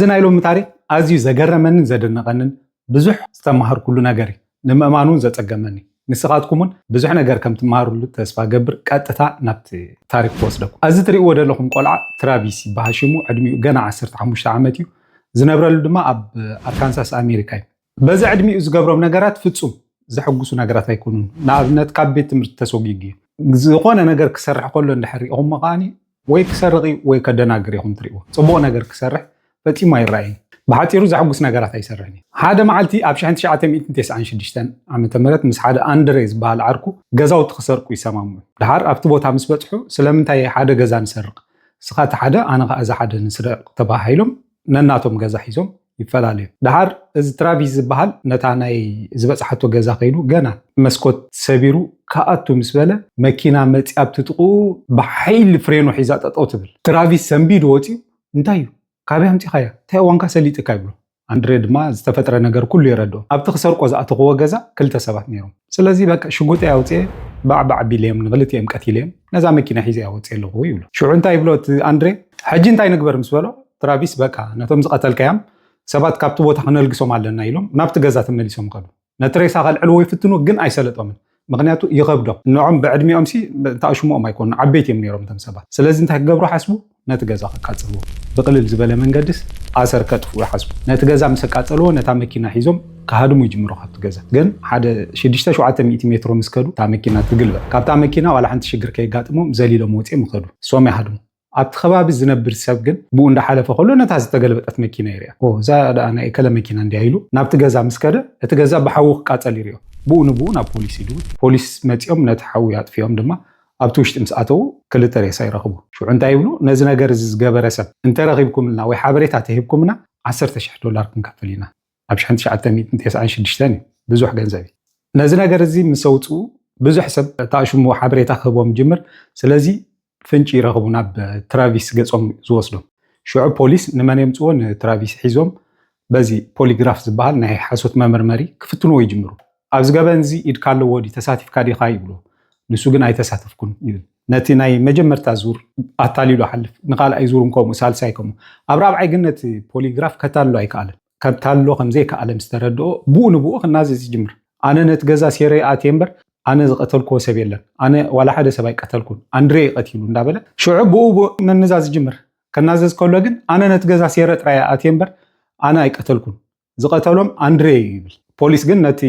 እዚ ናይ ሎሚ ታሪክ ኣዝዩ ዘገረመንን ዘደነቀንን ብዙሕ ዝተማሃርኩሉ ነገር እዩ። ንምእማን እውን ዘጸገመኒ። ንስኻትኩም እውን ብዙሕ ነገር ከም ትመሃሩሉ ተስፋ ገብር። ቀጥታ ናብቲ ታሪክ ክወስደኩም። እዚ ትርእይዎ ዘለኹም ቆልዓ ትራቪስ ይበሃል ሽሙ። ዕድሚኡ ገና ዓሰርተ ሓሙሽተ ዓመት እዩ። ዝነብረሉ ድማ ኣብ ኣርካንሳስ ኣሜሪካ እዩ። በዚ ዕድሚኡ ዝገብሮም ነገራት ፍጹም ዘሐጉሱ ነገራት ኣይኮኑን። ንኣብነት ካብ ቤት ትምህርቲ ተሰጒጉ እዩ። ዝኾነ ነገር ክሰርሕ ከሎ እንድሕር ሪኢኹሞ ከዓኒ ወይ ክሰርቕ እዩ ወይ ከደናግር ኢኹም ትርእይዎ። ጽቡቕ ነገር ክሰርሕ ፈጺሙ ኣይረኣይን። ብሓጺሩ ዘሐጉስ ነገራት ኣይሰርሕን እዩ። ሓደ መዓልቲ ኣብ ሽሕን ትሽዓተ ሚእትን ተስዓን ሽዱሽተን ዓመተ ምህረት ምስ ሓደ ኣንድሬ ዝበሃል ዓርኩ ገዛውቲ ክሰርቁ ይሰማምዑ። ድሓር ኣብቲ ቦታ ምስ በጽሑ ስለምንታይ ሓደ ገዛ ንሰርቕ? እስኻ እቲ ሓደ ኣነ ኸዓ እዚ ሓደ ንስረቕ ተባሃሂሎም ነናቶም ገዛ ሒዞም ይፈላለዩ። ድሓር እዚ ትራቪስ ዝበሃል ነታ ናይ ዝበጽሓቶ ገዛ ከይዱ ገና መስኮት ሰቢሩ ክኣቱ ምስ በለ መኪና መጺኣ ኣብቲ ጥቕኡ ብሓይሊ ፍሬኖ ሒዛ ጠጠው ትብል። ትራቪስ ሰንቢዱ ወጺኡ እንታይ እዩ? ካበይ ኣምጺኻያ? እንታይ እዋንካ ሰሊጥካ ይብሎ። ኣንድሬ ድማ ዝተፈጥረ ነገር ኩሉ የረድኦ። ኣብቲ ክሰርቆ ዝኣተኽዎ ገዛ ክልተ ሰባት ነይሮም። ስለዚ በቃ ሽጉጠይ ኣውፅኤ ባዕባዕ ቢለዮም ንክልቲኦም ቀቲለዮም ነዛ መኪና ሒዘ ኣወፅኤ ኣለኹ ይብሎ። ሽዑ እንታይ ይብሎ እቲ ኣንድሬ? ሕጂ እንታይ ንግበር ምስ በሎ ትራቪስ በቃ ነቶም ዝቐተልካዮም ሰባት ካብቲ ቦታ ክነልግሶም ኣለና ኢሎም ናብቲ ገዛ ተመሊሶም ከዱ። ነቲ ሬሳ ከልዕልዎ ይፍትኑ ግን ኣይሰለጦምን። ምክንያቱ ይኸብዶም። ንዖም ብዕድሚኦም ሲ እንተኣሽሞኦም ኣይኮኑ ዓበይቲ እዮም ነይሮም እቶም ሰባት። ስለዚ እንታይ ክገብሩ ሓስቡ? ነቲ ገዛ ከቃጽልዎ። ብቅልል ዝበለ መንገድስ ኣሰር ከጥፍኡ ይሓስቡ። ነቲ ገዛ ምስ ኣቃጸልዎ ነታ መኪና ሒዞም ክሃድሙ ይጅምሩ ካብቲ ገዛ። ግን ሓደ ሽዱሽተ ሸውዓተ ሚእቲ ሜትሮ ምስ ከዱ እታ መኪና ትግልበጥ። ካብታ መኪና ዋላ ሓንቲ ሽግር ከየጋጥሞም ዘሊሎም ወጺኦም ይኸዱ። እሶም ይሃድሙ። ኣብቲ ከባቢ ዝነብር ሰብ ግን ብኡ እንዳሓለፈ ከሎ ነታ ዝተገልበጠት መኪና ይርያ። ኦ እዛ ደኣ ናይ እከለ መኪና እንድያ ኢሉ ናብቲ ገዛ ምስ ከደ እቲ ገዛ ብሓዊ ክቃጸል ይርዮ። ብኡ ንብኡ ናብ ፖሊስ ይድውል። ፖሊስ መጺኦም ነቲ ሓዊ ኣጥፊኦም ድማ ኣብቲ ውሽጢ ምስ ኣተዉ ክልተ ሬሳ ይረኽቡ። ሽዑ እንታይ ይብሉ? ነዚ ነገር እዚ ዝገበረ ሰብ እንተረኺብኩምልና ወይ ሓበሬታ ተሂብኩምና ዓሰርተ ሽሕ ዶላር ክንከፍል ኢና። ኣብ ሽሕን ትሽዓተ ሚእትን ተስዓን ሽዱሽተን እዩ። ብዙሕ ገንዘብ እዩ። ነዚ ነገር እዚ ምስ ኣውፅኡ ብዙሕ ሰብ እታ ሽሙ ሓበሬታ ክህቦም ይጅምር። ስለዚ ፍንጪ ይረኽቡ ናብ ትራቪስ ገጾም ዝወስዶም። ሽዑ ፖሊስ ንመን የምፅዎ? ንትራቪስ ሒዞም በዚ ፖሊግራፍ ዝበሃል ናይ ሓሶት መመርመሪ ክፍትንዎ ይጅምሩ። ኣብዚ ገበን እዚ ኢድካ ኣለዎ ድዩ? ተሳቲፍካ ዲኻ? ይብሉ። ንሱ ግን ኣይተሳተፍኩን ይብል። ነቲ ናይ መጀመርታ ዙር ኣታሊሉ ሓልፍ፣ ንኻልኣይ ዙር ከምኡ፣ ሳልሳይ ከምኡ። ኣብ ራብዓይ ግን ነቲ ፖሊግራፍ ከታልሎ ኣይከኣለን። ከታልሎ ከም ዘይከኣለ ምስ ተረድኦ ብኡ ንብኡ ክናዘዝ ይጅምር። ኣነ ነቲ ገዛ ሴረ ኣትየ እምበር ኣነ ዝቐተልክዎ ሰብ የለን። ኣነ ዋላ ሓደ ሰብ ኣይቀተልኩን። ኣንድሬ እዩ ቀቲሉ እንዳበለ ሽዑ ብኡ ብኡ ምንዛዝ ይጅምር። ከናዘዝ ከሎ ግን ኣነ ነቲ ገዛ ሴረ ጥራይ ኣትየ እምበር ኣነ ኣይቀተልኩን። ዝቐተሎም ኣንድሬ እዩ ይብል። ፖሊስ ግን ነቲ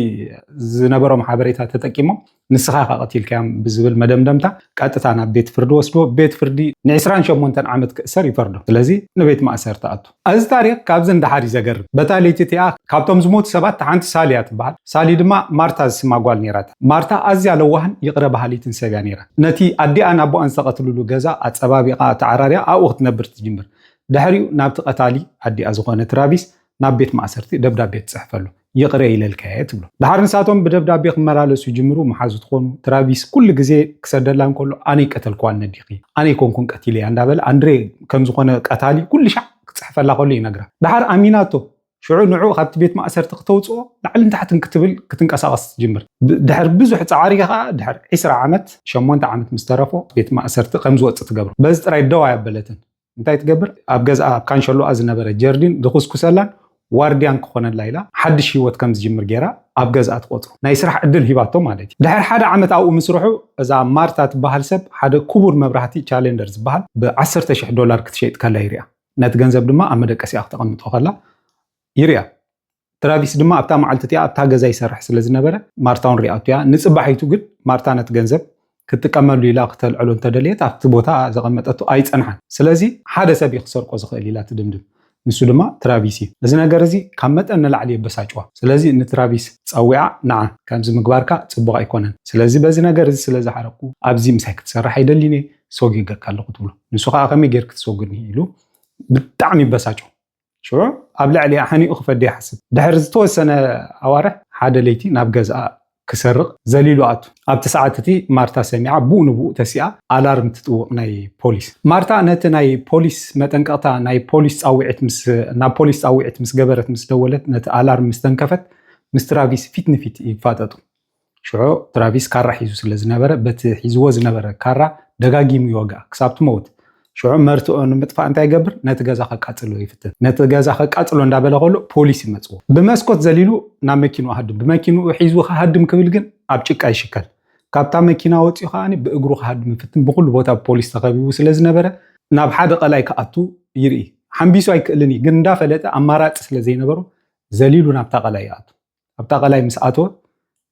ዝነበሮም ሓበሬታ ተጠቂሞም ንስኻ ኢኻ ቀቲልካዮም ብዝብል መደምደምታ ቀጥታ ናብ ቤት ፍርዲ ወስድዎ። ቤት ፍርዲ ንዕስራን ሸሞንተን ዓመት ክእሰር ይፈርዶ። ስለዚ ንቤት ማእሰርቲ ኣቱ። እዚ ታሪክ ካብዚ ንደሓር እዩ ዘገርም። በታ ለይቲ እቲኣ ካብቶም ዝሞቱ ሰባት ሓንቲ ሳሊ እያ ትበሃል። ሳሊ ድማ ማርታ ዝስማ ጓል ነይራታ። ማርታ ኣዝያ ለዋህን ይቕረ በሃሊትን ሰብ እያ ነይራ። ነቲ ኣዲኣን ኣቦኣን ዝተቐትልሉ ገዛ ኣጸባቢቓ ተዓራርያ ኣብኡ ክትነብር ትጅምር። ድሕሪኡ ናብቲ ቀታሊ ኣዲኣ ዝኾነ ትራቪስ ናብ ቤት ማእሰርቲ ደብዳቤ ትጽሕፈሉ። ይቕረ ኢለልካየ ትብሎ። ድሓር ንሳቶም ብደብዳቤ ክመላለሱ ይጅምሩ። መሓዙ ትኾኑ። ትራቪስ ኩሉ ግዜ ክሰደላ እንከሎ ኣነ ይቀተልክዋ ነዲኺ፣ ኣነ ይኮንኩን ቀቲለያ እንዳበለ ኣንድሬ ከም ዝኾነ ቀታሊ ኩሉ ሻዕ ክጽሕፈላ ከሎ ይነግራ። ድሓር ኣሚናቶ። ሽዑ ንዑ ካብቲ ቤት ማእሰርቲ ክተውፅኦ ላዕልን ታሕትን ክትብል ክትንቀሳቐስ ትጅምር። ብ- ድሕር ብዙሕ ፃዕሪ ከዓ ድሕር ዕስራ ዓመት፣ ሸሞንተ ዓመት ምስ ተረፎ ቤት ማእሰርቲ ከም ዝወፅእ ትገብሮ። በዚ ጥራይ ደው ኣያበለትን። እንታይ ትገብር? ኣብ ገዝኣ ኣብ ካንሸሎኣ ዝነበረ ጀርዲን ዝኹስኩሰላን ዋርድያን ክኾነላ ኢላ ሓድሽ ህይወት ከም ዝጅምር ገይራ ኣብ ገዝኣ ትቆፅሮ። ናይ ስራሕ ዕድል ሂባቶ ማለት እዩ። ድሕር ሓደ ዓመት ኣብኡ ምስርሑ እዛ ማርታ ትበሃል ሰብ ሓደ ክቡር መብራህቲ ቻሌንደር ዝበሃል ብ ዓሰርተ ሽሕ ዶላር ክትሸይጥ ከላ ይሪኣ። ነቲ ገንዘብ ድማ ኣብ መደቀሲኣ ክተቐምጦ ከላ ይሪኣ። ትራቪስ ድማ ኣብታ መዓልቲ እቲኣ ኣብታ ገዛ ይሰርሕ ስለ ዝነበረ ማርታ እውን ሪኣቶ እያ። ንፅባሒቱ ግን ማርታ ነቲ ገንዘብ ክትጥቀመሉ ኢላ ክተልዕሎ እንተደለየት ኣብቲ ቦታ ዘቐመጠቶ ኣይፀንሓን። ስለዚ ሓደ ሰብ እዩ ክሰርቆ ዝኽእል ኢላ ትድምድም። ንሱ ድማ ትራቪስ እዩ። እዚ ነገር እዚ ካብ መጠን ንላዕሊ የበሳጭዋ። ስለዚ ንትራቪስ ፀዊዓ ንዓ ከምዚ ምግባርካ ፅቡቕ ኣይኮነን። ስለዚ በዚ ነገር እዚ ስለ ዝሓረቅኩ ኣብዚ ምሳይ ክትሰርሕ ኣይደሊን እየ፣ ሰጒገካ ኣለኹ ትብሎ። ንሱ ከዓ ከመይ ጌርክ ትሰጉኒ ኢሉ ብጣዕሚ ይበሳጮ። ሽዑ ኣብ ልዕሊኣ ሓኒቑ ክፈዲ ይሓስብ። ድሕሪ ዝተወሰነ ኣዋርሕ ሓደ ለይቲ ናብ ገዝኣ ክሰርቕ ዘሊሉ ኣቱ። ኣብቲ ሰዓት እቲ ማርታ ሰሚዓ ብኡ ንብኡ ተሲኣ ኣላርም ትጥውቕ ናይ ፖሊስ። ማርታ ነቲ ናይ ፖሊስ መጠንቀቕታ ናይ ፖሊስ ጻውዒት ምስ ናብ ፖሊስ ጻውዒት ምስ ገበረት ምስ ደወለት ነቲ ኣላርም ምስ ተንከፈት ምስ ትራቪስ ፊት ንፊት ይፋጠጡ። ሽዑ ትራቪስ ካራ ሒዙ ስለ ዝነበረ በቲ ሒዝዎ ዝነበረ ካራ ደጋጊሙ ይወግኣ ክሳብ ትመውት። ሽዑ መርትኦ ንምጥፋእ እንታይ ይገብር? ነቲ ገዛ ከቃጽሎ ይፍትን። ነቲ ገዛ ከቃጽሎ እንዳበለ ከሎ ፖሊስ ይመጽዎ። ብመስኮት ዘሊሉ ናብ መኪንኡ ሃድም፣ ብመኪንኡ ሒዙ ክሃድም ክብል ግን ኣብ ጭቃ ይሽከል። ካብታ መኪና ወፂኡ ከኣ ብእግሩ ክሃድም ይፍትን። ብኩሉ ቦታ ብፖሊስ ተኸቢቡ ስለ ዝነበረ ናብ ሓደ ቀላይ ክኣቱ ይርኢ። ሓንቢሱ ኣይክእልን እዩ፣ ግን እንዳፈለጠ ኣማራፂ ስለ ዘይነበሮ ዘሊሉ ናብታ ቀላይ ይኣቱ። ኣብታ ቀላይ ምስ ኣተወ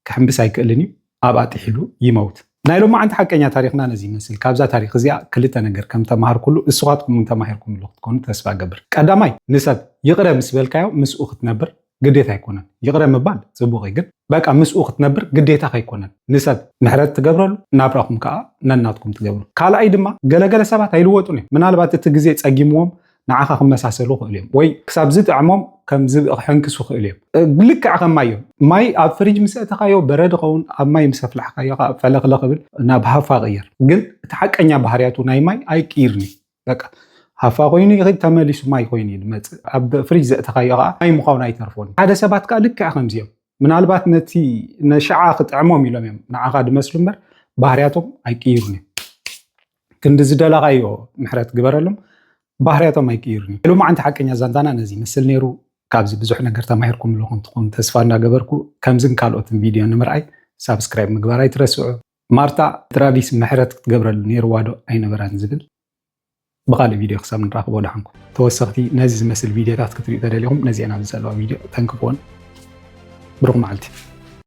ክሕንብስ ኣይክእልን እዩ፣ ኣብኣ ጥሒሉ ይመውት። ናይ ሎማዓንቲ ሓቀኛ ታሪኽና ነዚ ይመስል። ካብዛ ታሪኽ እዚኣ ክልተ ነገር ከም ተማሃርኩሉ፣ እሱኻትኩም እውን ተማሂርኩምሉ ክትኮኑ ተስፋ እገብር። ቀዳማይ፣ ንሰብ ይቕረ ምስ በልካዮ ምስኡ ክትነብር ግዴታ ኣይኮነን። ይቕረ ምባል ጽቡቕ እዩ፣ ግን በቃ ምስኡ ክትነብር ግዴታ ከይኮነን፣ ንሰብ ምሕረት ትገብረሉ፣ ናብራኹም ከኣ ነናትኩም ትገብሩ። ካልኣይ ድማ፣ ገለገለ ሰባት ኣይልወጡን እዮም። ምናልባት እቲ ግዜ ጸጊምዎም ንዓኻ ክመሳሰሉ ይኽእሉ እዮም፣ ወይ ክሳብ ዝጥዕሞም ከም ዝብኢ ክሕንክሱ ይኽእሉ እዮም። እ፣ ልክዕ ከም ማይ እዮም። ማይ ኣብ ፍሪጅ ምስ ኣእተኻዮ በረድ ይኸውን፣ ኣብ ማይ ምስ ኣፍላሕካዮ ከኣ ፈለኽለኽ ይብል፣ ናብ ሃፋ ይቕየር። ግን እቲ ሓቀኛ ባህርያቱ ናይ ማይ ኣይቅይርን እዩ። በቃ ሃፋ ኮይኑ ይኸይድ፣ ተመሊሱ ማይ ኮይኑ እዩ ዝመጽእ። ኣብ ፍሪጅ ዘእተኻዮ ከኣ ማይ ምዃኑ ኣይተርፎን። ሓደ ሰባት ከኣ ልክዕ ከምዚ እዮም። ምናልባት ነቲ ነሽዓ ክጥዕሞም ኢሎም እዮም ንዓኻ ዝመስሉ እምበር ባህርያቶም ኣይቅይሩን እዮም። ክንዲ ዝደለኻዮ ምሕረት ግበረሎም፣ ባህርያቶም ኣይቅይሩን እዮም። ሎማዓንቲ ሓቀኛ ዛንታና ነዚ ይመስል ነይሩ። ካብዚ ብዙሕ ነገር ተማሂርኩምሉ ከም ትኾኑ ተስፋ እንዳገበርኩ፣ ከምዝን ካልኦትን ቪድዮ ንምርኣይ ሳብስክራይብ ምግባር ኣይትረስዑ። ማርታ ትራቪስ ምሕረት ክትገብረሉ ነይርዋ ዶ ኣይነበራን ዝብል ብኻልእ ቪድዮ ክሳብ ንራኸቦ ደሓንኩም። ተወሰኽቲ ነዚ ዝመስል ቪድዮታት ክትሪኡ ተደሊኹም ነዚአን ኣብዚ ዘለዋ ቪድዮ ተንክፍወን። ብሩኽ መዓልቲ።